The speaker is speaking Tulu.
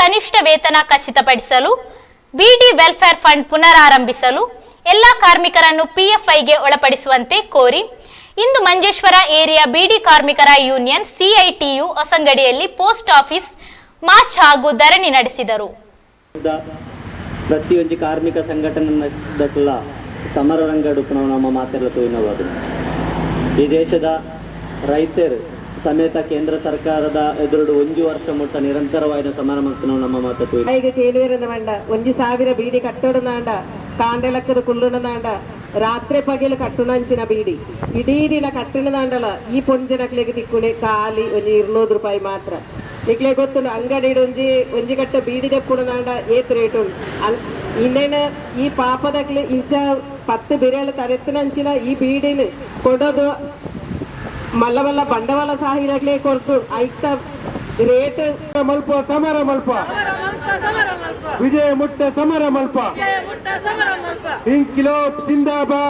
ಕನಿಷ್ಠ ವೇತನ ಖಚಿತಪಡಿಸಲು, ಬಿಡಿ ವೆಲ್ಫೇರ್ ಫಂಡ್ ಪುನರಾರಂಭಿಸಲು, ಎಲ್ಲಾ ಕಾರ್ಮಿಕರನ್ನು ಪಿಎಫ್ಐಗೆ ಒಳಪಡಿಸುವಂತೆ ಕೋರಿ ಇಂದು ಮಂಜೇಶ್ವರ ಏರಿಯಾ ಬಿಡಿ ಕಾರ್ಮಿಕರ ಯೂನಿಯನ್ ಸಿಐಟಿಯು ಹೊಸಂಗಡಿಯಲ್ಲಿ ಪೋಸ್ಟ್ ಆಫೀಸ್ ಮಾರ್ಚ್ ಹಾಗೂ ಧರಣಿ ನಡೆಸಿದರು. ಪ್ರತಿಯೊಂಜಿ ಕಾರ್ಮಿಕ ಸಂಘಟನೆದಕ್ಲ ಸಮರ ರಂಗಡು ನಮ್ಮ ಮಾತೆರ್ಲ ತೂಯಿನವಾದ. ಈ ದೇಶದ ರೈತರು ಸಮೇತ ಕೇಂದ್ರ ಸರ್ಕಾರದ ಎದುರುಡು ಒಂಜಿ ವರ್ಷ ಮುಟ್ಟ ನಿರಂತರವಾದ ಸಮರ ಮಲ್ತುನವು ನಮ್ಮ ಮಾತ ತೂಯಿ. ಈಗ ಕೇಳುವೆರನ ಮಂಡ 1000 ಬೀಡಿ ಕಟ್ಟೋಡನಾಂಡ, ಕಾಂಡೆಲಕ್ಕದ ಕುಲ್ಲುನದಾಂಡ, ರಾತ್ರಿ ಪಗೆಲು ಕಟ್ಟುನಂಚಿನ ಬೀಡಿ ಇಡೀ ದಿನ ಕಟ್ಟುನದಾಂಡಲ ಈ ಪೊಂಜನಕ್ಲೆಗ್ ತಿಕ್ಕುನೆ ಖಾಲಿ ಒಂಜಿ 200 ರೂಪಾಯಿ ಮಾತ್ರ. ನಿಕ್ಲೆ ಗೊತ್ತುಂಡು, ಅಂಗಡಿ ಒಂಜಿ ಒಂಜಿ ಕಟ್ಟ ಬೀಡಿ ದೆಪ್ಪುನದಾಂಡ ಏತ್ ರೇಟ್ ಉಂಡು. ಇನ್ನೇನ ಈ ಪಾಪದಕ್ಲೆ ಇಂಚ 10 ಬಿರೆಲ ತರೆತ್ತಿನಂಚಿನ ಈ ಬೀಡಿನ ಕೊಡೋದು ಮಲ್ಲ ಮಲ್ಲ ಬಂಡವಾಳ ಸಾಹಿನಕ್ಲೆ ಕೊರ್ದು ಐತ ರೇಟ್ ಮಲ್ಪ, ಸಮರ ಮಲ್ಪ, ವಿಜಯ ಮುಟ್ಟ ಸಮರ ಮಲ್ಪ. ಇಂಕಿಲಾಬ್ ಸಿಂದಾಬಾ.